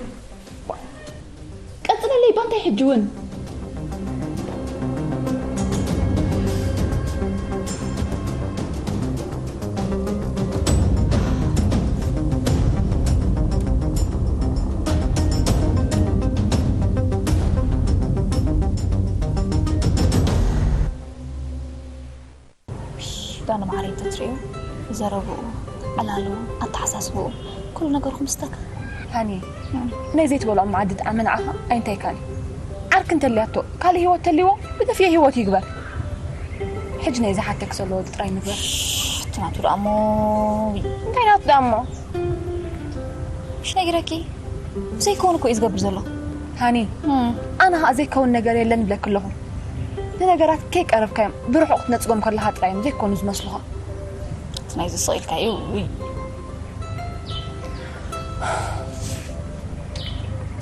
ቀጽለለይ፣ ባንታይ ሕጂ እውን? ዳኒ ማዕረይ እንተትርእዮ፣ ዘረብኡ፣ ዕላሉ፣ ኣተሓሳስብኡ፣ ኩሉ ነገሩ ክምስተካ። ሃኒ፣ እም። ናይ ዘይትበልዖ መኣዲ ጣዕሚ ንዓኻ ኣይንታይካን እዩ። ዓርኪ እንተልያቶ፣ ካልእ ህይወት ተልይዎ፣ ብጠፍኤ ህይወት ይግበር። ሕጂ ናይ ዝሓተክ ዘሎ ወዲ ጥራይ ንግበር። እቲ ናቱ ደኣ እሞ። እንታይ ናቱ ደኣ እሞ? ምሽ ነጊረኪ? ዘይከውን እኮ እዩ ዝገብር ዘሎ። ሃኒ፣ እም። ኣነ ኸኣ ዘይከውን ነገር የለን ይብለኪ ኣለኹ። ንነገራት ከይቀረብካዮም ብርሑቕ ክትነጽጎም ከለኻ ጥራይ እዮም ዘይኮኑ ዝመስሉኻ። እቲ ናይዚ ስቕ ኢልካዮ፣ ውይ።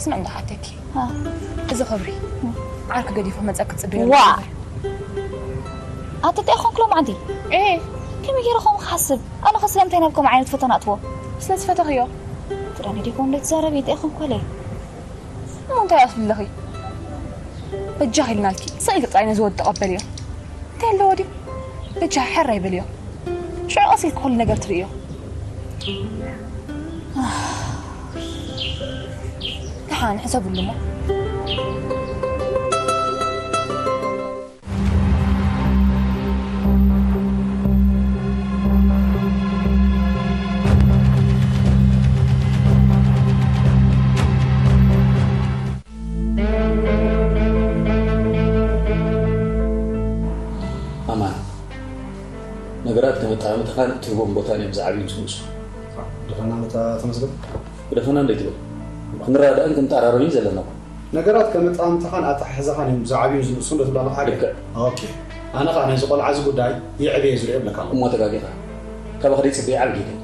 ስምዒ እንዳሓተኪ። አ። እዚ ክብሪ። እም። ዓርኪ ገዲፉ መጸ ክትጽበዮ ዋ! ኣለዎ። ኣቲ እንታይ ኾንክ ሎማዓንቲ? ኤ። ከመይ ገይረ ከምኡ ክሓስብ? ኣነ ኸ ስለምንታይ ናብ ከምኡ ዓይነት ፈተና ኣትዎ? ስለ ዝፈተኽዮ። ትዳኒ ዲኮ እንደ ትዛረቢ እንታይ ኾንክ ኮለይ? እሞ እንታይ ኣስብለኺ? በጃኺ ኢልናልኪ፣ ስቕ ኢልኪ ጥራይ ነዚ ወዲ ተቐበልዮ። እንታይ ኣለዎ ድዩ? በጃኺ ሕራይ በልዮ። ሽዑ ቀስ ኢልኪ ኩሉ ነገር ትርእዮ። ደሓን ሕሰብሉ እሞ። ኣማን፣ ነገራት ከመጣዕምትኻን እትህቦም ቦታን እዮም ዝዓብዩን ዝንእሱ። ድኸና ነታ ተመስገን? ብደፈና እንዶ ይትብል። ክንረዳዳእን ክንተኣራረብን ዘለና እኮ። ነገራት ከመጣዕምትኻን ኣተሓሕዛኻን እዮም ዝዓብዩን ዝንእሱን ዶ ትብል ኣለኻ ሓቂ? ልክዕ። ኦኬ። ኣነ ኸኣ ናይዚ ቆልዓ እዚ ጉዳይ ይዕበየ ዝሪኦ ይብለካ ኣለኹ። እሞ ተጋጊኻ። ካባኻ ደይጽበዮ ዓቢ ጌጋ እዩ።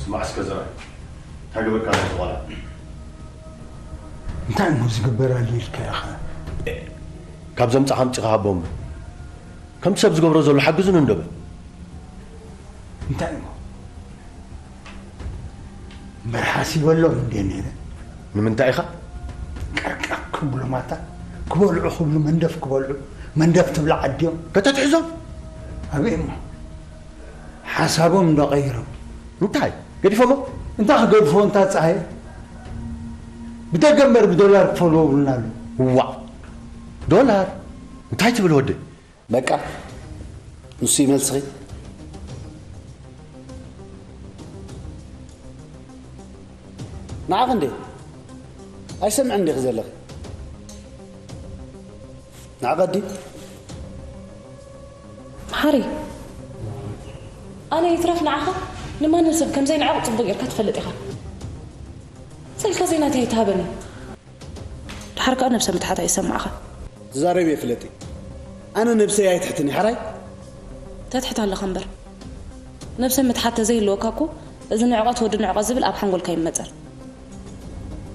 ስማዕ እስከ ዘርኣይ፣ እንታይ ገበርካ ነዚ ቆልዓ? እንታይ እሞ ዝግበር ኣሎ ኢልካ ኢኻ? ካብ ዘምጻኻ ኣምጺኻ ሃቦ እምበር። ከምቲ ሰብ ዝገብሮ ዘሎ ሓግዙኒ እንዶ በል። እንታይ እሞ? እምበር ሓሲበሎም እንድየ ነይረ። ንምንታይ ኢኻ? ቀርቀር ክብሉ ማታ፣ ክበልዑ ክብሉ መንደፍ ክበልዑ፣ መንደፍ ትብላዕ ኣድዮም። ከተትሕዞም? ኣበይ እሞ? ሓሳቦም እንዶ ቀይሮም። እንታይ? ገዲፎሞ? እንታይ ክገድፍዎ እንታ ጸሃየ? ብደገ እምበር ብዶላር ክፈልዎ ብሉና ኣለዉ። ዋእ! ዶላር? እንታይ ትብል ወደይ? በቃ፣ ንሱ እዩ መልስኺ። ንዓኺ እንዴ? ኣይሰምዕን እንዲኺ ዘለኺ? ንዓ ቀዲ። መሓሪ፣ ኣነ ይትረፍ ንዓኻ ንማንም ሰብ ከም ዘይንዕቕ ጽቡቕ ጌርካ ትፈልጥ ኢኻ። ስልካ ዘይናተይ ኣይትሃበኒ። ሓርካ ነብሰ ምትሓት ኣይሰማዕኻ። ትዛረብ እየ ፍለጢ። ኣነ ነብሰይ ኣይትሕትን እየ፣ ሓራይ? ተትሕት ኣለኻ እምበር። ነብሰ ምትሓት ተዘይህልወካ እኮ እዚ ንዕቐት ወዲ ንዕቐት ዝብል ኣብ ሓንጎልካ ይመጸር።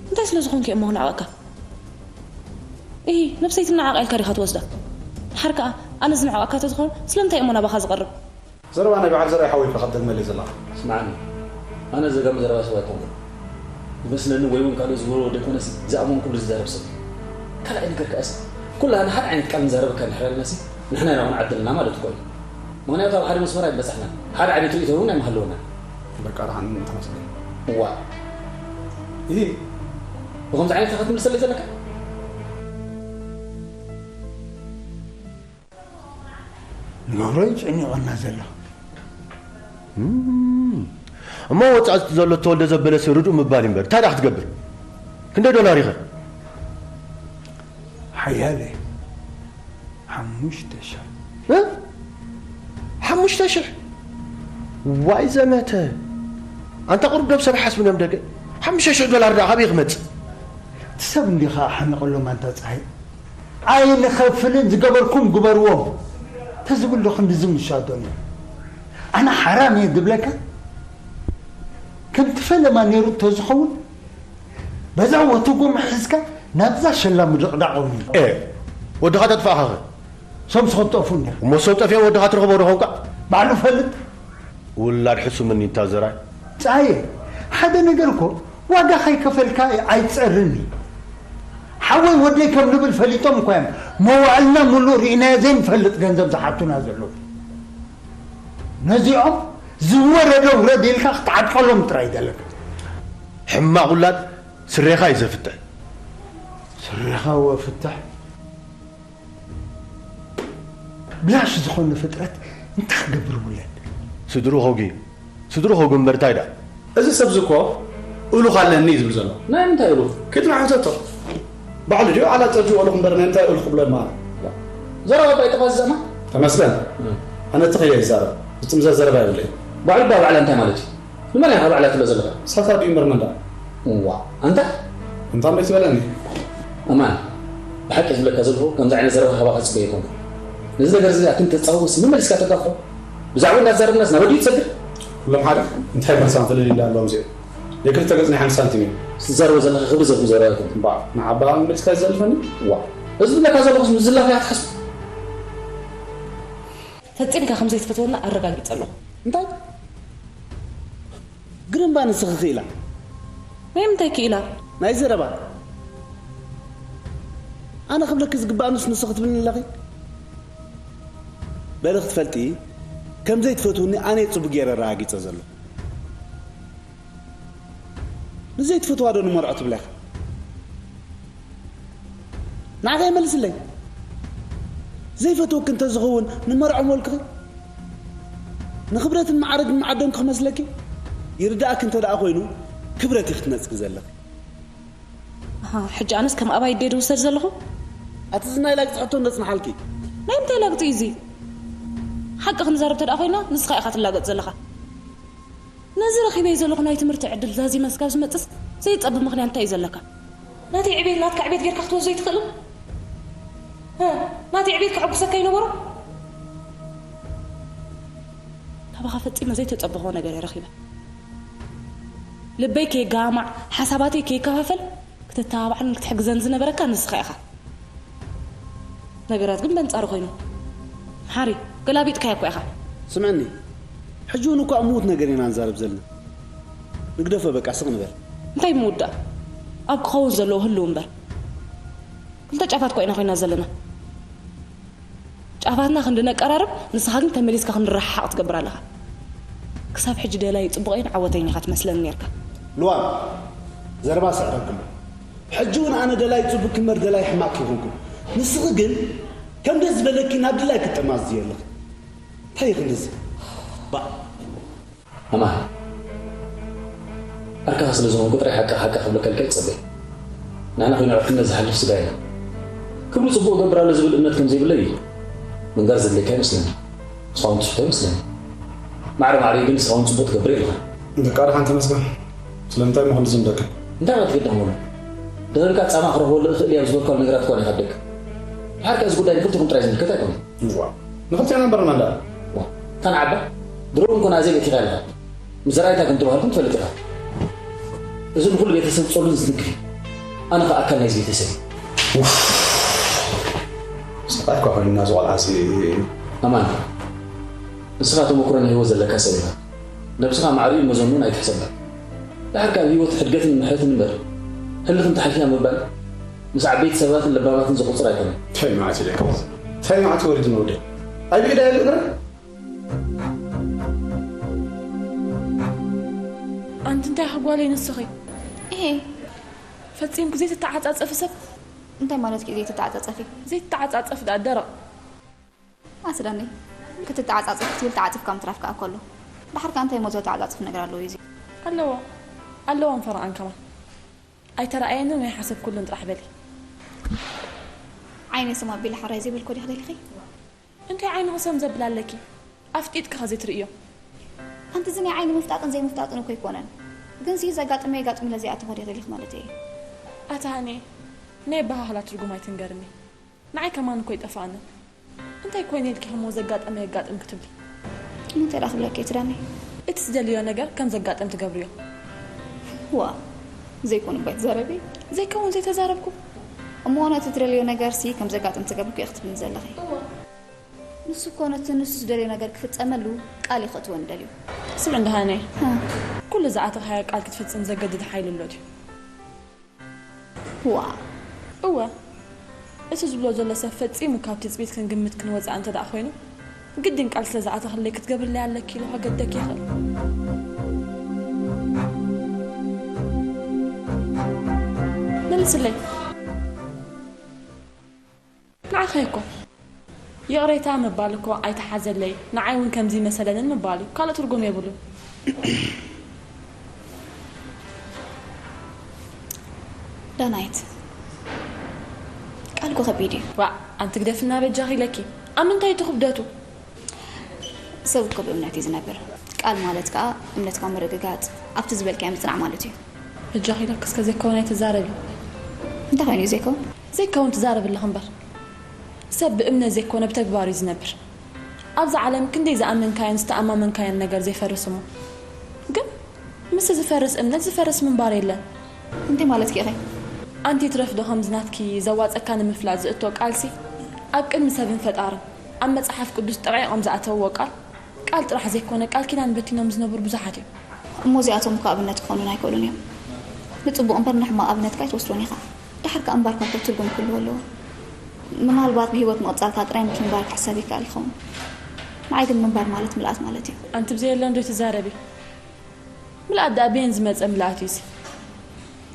እንታይ ስለ ዝኾንክ እሞ ንዕቐካ? እሂ፣ ነብሰይ ትነዓቕ ኢልካ ዲኻ ትወስዳ? ሓር ከኣ ኣነ ዝንዕቐካ ተዝኸውን ስለምንታይ እሞ ናባኻ ዝቐርብ? ዘረባ ናይ በዓል ዘርኣይ ሓወይ ኢኻ ክትደግመለይ ዘለኻ። ስምዓኒ፣ ኣነ ዘጋሚ ዘረባ ሰብ ኣይኮንኩን። ይመስለኒ ወይ እውን ካልኦት ዝገብርዎ ዘይኮነሲ ዝኣመንኩሉ ዝዛረብ ሰብ። ካልኣይ ነገር ከኣሲ ኩላህና ሓደ ዓይነት ቃል ንዛረብ እካ እንድሕር ኣለናሲ ንሕና ኢና እውን ዓድልና ማለት እኮ እዩ። ምኽንያቱ ኣብ ሓደ መስመር ኣይበጻሕናን፣ ሓደ ዓይነት ርእይቶ እውን ኣይምሃለወናን። በቃ ደሓን ተመስገን። እዋ ይህ ብኸምዚ ዓይነት ኢኻ ክትምልሰለይ ዘለካ? ንመብሮ እዩ ጨኒቑና ዘሎ። እሞ ወፃእ ዘሎ ተወልደ ዘበለስ ርዱእ ምባል እምበር እንታይ ደኣ ክትገብር? ክንደይ ዶላር ኢኸ? ሓያለ ሓሙሽተ ሽሕ። እ? ሓሙሽተ ሽሕ? ዋይ ዘመተ! ኣንታ ቁሩብ ዶ ብሰብ ሓስብን እዮም ደገ? ሓሙሽተ ሽሕ ዶላር ደኣ ካበይ ክመጽእ? እቲ ሰብ እንዲኻ ሓሚቐሎም ኣንታ ፀሃይ። ኣይንኸፍልን ዝገበርኩም ግበርዎ ተዝብል ዶ ክንድዚ ምሻዶን እዩ። ኣነ ሓራም እየ ዝብለካ ከምቲ ፈለማ ነይሩ ተዝኸውን በዛ ወትጎም ሒዝካ ናብዛ ሸላ ምድቕዳቕ እውን እዩ። ኤ ወድኻ ተጥፋእኻ ኸ? ሶም ስኹም ጠፉ እንዲያ። እሞ ሶም ጠፊኦም ወድኻ ትረኽቦ ዶ ኾንካ? ባዕሉ ፈልጥ። ውላድ ሕሱምኒ እንታ ዘራይ። ጻየ ሓደ ነገር እኮ ዋጋ ከይከፈልካ ኣይትጸርን እዩ። ሓወይ ወደይ ከም ንብል ፈሊጦም እኳ እዮም መዋዕልና ሙሉእ ርኢናዮ ዘይንፈልጥ ገንዘብ ዝሓቱና ዘለዉ። ነዚኦም ዝወረደ ውረድ ኢልካ ክትዓጥቀሎም ጥራይ ይደለካ። ሕማቕ ውላድ ስሬኻ እዩ ዘፍትሕ። ስሬኻ ወፍትሕ ብላሽ ዝኾነ ፍጥረት እንታይ ክገብር ውለድ? ስድሩ ኾጊ ስድሩ ኾጊ እምበር እንታይ ደኣ? እዚ ሰብዚ እኮ እሉኽ ኣለኒ እዩ ዝብል ዘሎ። ናይ ምንታይ እሉኽ? ክትማ ሕተቶ። ባዕሉ ድዩ ዓላ ጸጁ እሉኽ እምበር ናይ ምንታይ እሉኽ ክብሎ ድማ። ዘረባ ባይ ጠፋ ዝዘማ። ተመስገን። ኣነ ተኸየ ይዛረብ። ዝጥምዘ ዘረባ የብለይ። ባዕሉ ባ ባዕላ እንታይ ማለት እዩ? ንመን ኢኻ ባዕላ ትብሎ ዘለኻ? ሳታ ድዩ እምበር መን ደኣ? እዋ ኣንታ እንታይ እምበር ትበለኒ? ኣማን ብሓቂ ዝብለካ ዘለኹ ከምዚ ዓይነት ዘረባ ካባኻ ጽበየ ኣይኮንኩ። ነዚ ነገር እዚ ኣክን ተጻውስ መመሊስካ ተጋፎ ብዛዕባ እንዳዛረብናስ ናብ ወዲኡ ትሰግር? ኩሎም ሓደ እንታይ መልሳም ፍልል ኢላ ኣለዎም እዚኦም ናይ ክልተ ገጽ ናይ ሓንቲ ሳንቲም እዮም። ትዛረቦ ዘለኻ ክብሪ ዘብሉ ዘረባ ኣይኮንኩ። እምበኣር ንዓባ መመሊስካ ይዘልፈኒ? እዋ እዚ ዝብለካ ዘለኹስ ምስ ዝላፍ እያ ክትሓስብ። ፈጺምካ ከም ዘይትፈትወና ኣረጋጊጸ ኣለኹ። እንታይ? ግርምባ ንስኺ ክኢላ። ናይ ምንታይ ክኢላ? ናይ ዘረባ። ኣነ ክብለኪ ዝግባኣንስ ንስኺ ትብልኒ ኣለኺ። በሊ ክትፈልጢ ከም ዘይትፈትውኒ ኣነ እየ ጽቡቕ ገይረ ኣረጋጊጸ ዘለኹ። ንዘይትፈትዋ ዶ ንመርዖ ትብላ ኢኻ? ንዓኻ የመልስለይ። ዘይፈትወኪ እንተዝኸውን ንመርዖ ምበልኩኺ። ንኽብረትን መዓርግን መዓደምኩ ክመስለኪ? ይርድኣኪ እንተ ደኣ ኮይኑ ክብረት ኢኺ ትነጽጊ ዘለኺ። ኣሃ፣ ሕጂ ኣነስ ከም ኣባይ ድየ ድውሰድ ዘለኹ? ኣቲ ዝናይ ላግጺ ሕቶ ነጽንሓልኪ። ናይ ምንታይ ላግጺ እዩ እዚ? ሓቂ ክንዛረብ እንተ ደኣ ኮይና ንስኻ ኢኻ ትላገጽ ዘለኻ። ነዚ ረኺበዮ ዘለኹ ናይ ትምህርቲ ዕድል ዛዚመ ስጋብ ዝመጽእስ ዘይጸቢ ምኽንያት እንታይ እዩ ዘለካ? ናተይ ዕቤት ናትካ ዕቤት ጌርካ ክትወስዶ ኣይትኽእልን? እ፣ ናተይ ዕቤት ከሐጉሰካ ኣይነበሮ? ካባኻ ፈጺመ ዘይተጸበኽዎ ነገር እየ ረኺበ። ልበይ ከየጋማዕ፣ ሓሳባተይ ከይከፋፈል ክትተባብዓን ክትሕግዘን ዝነበረካ ንስኻ ኢኻ። ነገራት ግን በንጻሩ ኮይኑ። ሓሪ፣ ገላቢጥካያ እኮ ኢኻ። ስምዕኒ፣ ሕጂ እውን እኳ እሙት ነገር ኢና ንዛረብ ዘለና። ንግደፎ በቃ ስቕ ንበል። እንታይ ምውዳእ? ኣብ ክኸውን ዘለዎ ህልው እምበር። ክልተ ጫፋት እኮ ኢና ኮይና ዘለና። ጫፋትና ክንዲ ነቀራርብ፣ ንስኻ ግን ተመሊስካ ክንዲ ረሓሓቕ ትገብር ኣለኻ። ክሳብ ሕጂ ደላይ ጽቡቐይን ዓወተይን ኢኻ ትመስለኒ ኔርካ። ልዋም፣ ዘረባ ስዕረክሎ። ሕጂ እውን ኣነ ደላይ ጽቡቅ ክመር ደላይ ሕማቅ ይኹንኩ። ንስኺ ግን ከም ደስ ዝበለኪ ናብ ድላይ ክትጠማዝዚ ኣለኺ። እንታይ ኢኺ እንደዚ? ባእ። ኣማን ዓርክኻ ስለ ዝኾንኩ ጥራይ ሓቂ ሓቂ ክብለካ ኢልካ ኣይትጸበይ። ንዓና ኮይኑ ዕርክነት ዝሓልፍ ስጋ ኢና። ክብሩ ጽቡቕ እገብር ኣሎ ዝብል እምነት ከም ዘይብለይ እዩ። ምንጋር ዘድልየካ ይመስለኒ። ንስኻ እውን ትስሕቶ ይመስለኒ። ማዕረ ማዕረ ግን ንስኻ እውን ጽቡቕ ትገብር የለኻን። በቃ ደሓን ተመስገን። ስለምንታይ እሞ ክንዲ ዝምደካ? እንታይ ኢኻ ትግደም ወላ? ዘበልካ ጻማ ክረኽበሉ እኽእል እየ ኣብ ዝበልካሉ ነገራት እኳ ኢኻ ትደግም። ድሓር ከ እዚ ጉዳይ ንክልቲኹም ጥራይ ዝምልከት ኣይኮነን። እዋ፣ ንኽልቴና እምበር መላ። ዋ፣ እታ ንዓባ ድሮ እውን ኮነ ኣዜብ የቲኻ ኣለኻ። ምስ ዘርኣይታ ከም ተባህልኩም ትፈልጥ ኢኻ። እዚ ንኹሉ ቤተሰብ ጸሉን ዝትንክፍ እዩ። ኣነ ኸኣ ኣካል ናይዚ ቤተሰብ እዩ። ውፍ፣ ሰብኣይ እኳ ኮይንና እዚ ቆልዓ እዚ። ኣማን፣ ንስኻ ተመኩሮ ናይ ህይወት ዘለካ ሰብ ኢኻ። ነብስኻ ማዕሪኡ መዘኑን ኣይትሕሰባ። ድሓር ካብ ህይወት ሕድገትን ምሕረትን እምበር፣ ህልኽ እንተሓልፍና ምባል፣ ምስ ዓበይቲ ሰባትን ለባማትን ዘቑጽር ኣይኮነን። እንታይ መዓት ኢለካ? እንታይ መዓት ወሪድና ወደይ? ኣይ ብኢዳ የለ እምበር? ኣንቲ እንታይ ኢኻ ጓለይ ንስኺ? እሄ። ፈጺምኪ ዘይትተዓጻጸፊ ሰብ? እንታይ ማለትኪ ዘይትተዓጻጸፊ? ዘይትተዓጻጸፊ ደኣ ደረቕ። ኣስዳኒ፣ ክትተዓጻጸፍ ክትብል ተዓጺፍካ ምትራፍካ እኮ ኣሎ። ድሓር ከኣ እንታይ እሞ ዘተዓጻጽፍ ነገር ኣለዎ እዩ እዚ? ኣለዎ። ኣለዎ እምፈረቓን ከማን። ኣይተራእየንን ወይ ሓሰብኩሉን ጥራሕ በሊ። ዓይነ ስም ኣቢለ ሓራይ ዘይበልኮ ዲኺ ደሊኺ? እንታይ ዓይንኺ ሰም ዘብል ኣለኪ? ኣፍጢጥኪ ኸ ዘይትርእዮ? ኣንቲ እዚ ናይ ዓይኒ ምፍጣጥን ዘይምፍጣጥን እኮ ኣይኮነን። ግን ሲ ዘጋጥመ የጋጥም ኢለ ዘይኣተኹ ዲኺ ደሊኺ ማለት እየ። ኣታ ሃኒ፣ ናይ ኣበሃህላ ትርጉም ኣይትንገርኒ። ንዓይ ከማን እኮ ይጠፍኣኒ። እንታይ ኮይነ ኢልኪ እሞ ዘጋጠመ የጋጥም ክትብሊ? እንታይ ደኣ ክብለኪ እየ ትዳኒ? እቲ ትደልዮ ነገር ከም ዘጋጥም ትገብርዮ። ዋ፣ ዘይኮን እባ ኣይትዛረቢ። ዘይከውን ዘይተዛረብኩ። እሞ ነቲ ትደልዮ ነገር ሲ ከም ዘጋጥም ትገብሪ እኮ ኢኺ ትብልኒ ዘለኺ። እዋ። ንሱ እኮ ነቲ ንሱ ዝደልዮ ነገር ክፍጸመሉ ቃል እዩ ከእትወኒ ደልዩ። ስምዒ እንዳ ሃኒ፣ ሃ። ኩሉ ዝኣተኻዮ ቃል ክትፍጽም ዘገድድ ሓይሊ ኣሎ ድዩ? ዋ። እወ። እቲ ዝብሎ ዘሎ ሰብ ፈጺሙ ካብ ትጽቢትክን ግምትክን ወጻኢ እንተ ደኣ ኮይኑ፣ ግድን ቃል ስለ ዝኣተኽለይ ክትገብርለይ ኣለኪ ኢሉ ከገድደኪ ይኽእል። መልስለይ። ንዓኺ እኮ። ይቕሬታ ምባል እኮ ኣይተሓዘለይ፣ ንዓይ እውን ከምዚ መሰለንን ምባል እዩ። ካልእ ትርጉም የብሉን። ዳናይት፣ ቃል እኮ ከቢድ እዩ። ዋእ፣ ኣንቲ ግደፍና በጃኺ ኢለኪ። ኣብ ምንታይ እቲ ክብደቱ? ሰብ እኮ ብእምነት እዩ ዝነብር። ቃል ማለት ከኣ እምነትካ ምርግጋጽ፣ ኣብቲ ዝበልካዮ ምጽናዕ ማለት እዩ። በጃኺ ኢለኪ እስከ ዘይከውን ኣይትዛረቢ። እንታይ ኮይኑ እዩ ዘይከውን? ዘይከውን ትዛረቢ ኣለኺ እምበር። ሰብ ብእምነት ዘይኮነ ብተግባር እዩ ዝነብር። ኣብዛ ዓለም ክንደይ ዝኣመንካዮን ዝተኣማመንካዮን ነገር ዘይፈርስ እሞ። ግን ምስ ዝፈርስ እምነት ዝፈርስ ምንባር የለን። እንታይ ማለትኪ ኢኺ? ኣንቲ ትረፍ ዶ ከምዚ ናትኪ ዘዋጸካ ንምፍላጥ ዝእቶ ቃልሲ ኣብ ቅድሚ ሰብን ፈጣርን ኣብ መጽሓፍ ቅዱስ ጠቒቖም ዝኣተውዎ ቃል፣ ቃል ጥራሕ ዘይኮነ ቃል ኪዳን በቲኖም ዝነብሩ ብዙሓት እዮም። እሞ እዚኣቶም እኮ ኣብነት ክኾኑና ኣይክእሉን እዮም። ንጽቡቕ እምበር ንሕማቕ ኣብነትካ ኣይትወስዶን ኢኻ። ድሓር ከኣ እምባርካ እኮ ትርጉም ክህልዎ ኣለዎ። ምናልባት ብህይወት ምቕጻልካ ጥራይ ምሽ ምንባር ክሕሰብ ይከኣል ይኸውን። ንዓይ ግን ምንባር ማለት ምልኣት ማለት እዩ። ኣንቲ ብዘየለን ዶ ትዛረቢ? ምልኣት ደኣ በየን ዝመጸ ምልኣት እዩሲ?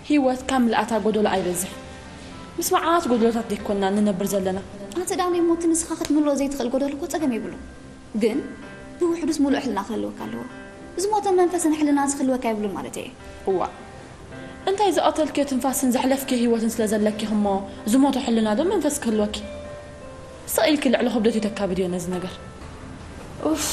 ህይወት ካብ ምልኣታ ጎደሎ ኣይበዝሕ። ምስ መዓት ጎደሎታት ደይኮንና ንነብር ዘለና። ኣቲ ዳኒ እሞ እቲ ንስኻ ክትምልኦ ዘይትኽእል ጎደሎ እኮ ጸገም የብሉን። ግን ብውሕዱስ ምሉእ ሕልና ክህልወካ ኣለዎ። ዝሞተ መንፈስን ሕልናን ዝኽልወካ የብሉን ማለት እየ። እዋ። እንታይ ዝቐተልክዮ ትንፋስን ዘሕለፍክዮ ህይወትን ስለ ዘለኪ እሞ ዝሞተ ሕልና ዶ መንፈስ ክህልወኪ? ስቕ ኢልኪ ልዕሊ ክብደቱ ተካብድዮ ነዚ ነገር። ኡፍ።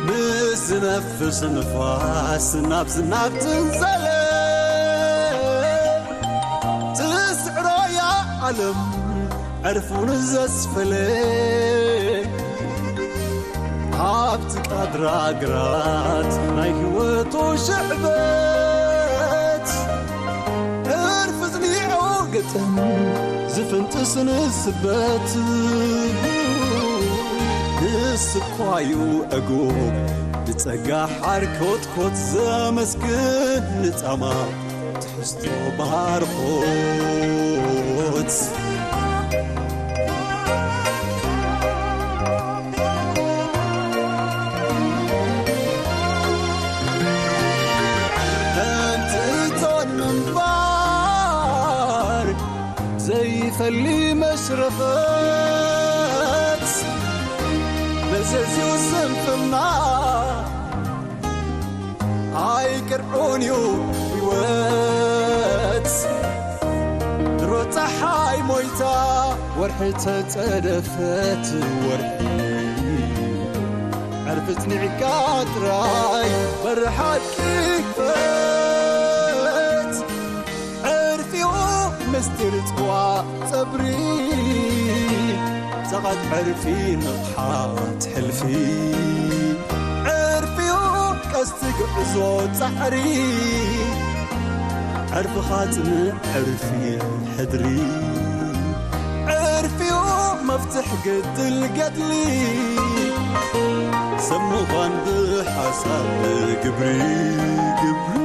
ምስ ዝነፍስ ንፋስ ናብ ዝናብ ትንዘለ፣ ትስዕሮ እያ ዓለም ዕርፉን ዘስፈለ። ኣብቲ ቃድራ ግራት ናይ ህይወቱ ሽዕበት፣ ዕርፊ ዝኒዖ ግጥም ዝፍንጥስ ንስበት። ንስኳዩ ዕጉብ ብጸጋ ሓርኮትኮት ዘመስግን ንጻማ ትሕዝቶ ባርኾት። እንትን ምንባር ዘይፈሊ መሽረፈት መዘዝዩ ስንፍና ኣይቅርዑን እዩ ህይወት ድሮ ጸሓይ ሞይታ ወርሒ ተጸደፈት ወርሒ፣ ዕርፊ ጽኒዕካ ጥራይ በሪ ሓቂ ክፈት። ዕርፊኡ ምስጢር ጽዋእ ጸብሪ፣ ጸቓት ዕርፊ ንቕሓት ሕልፊ፣ ዕርፊኡ ቀስቲ ጉዕዞ ጻዕሪ፣ ዕርፍኻ ጽንዕ ዕርፊ ሕድሪ፣ ዕርፊኡ መፍትሕ ግድል ገድሊ፣ ሰብ ምዃን ብሓሳብ ግብሪ፣ ግብሪ።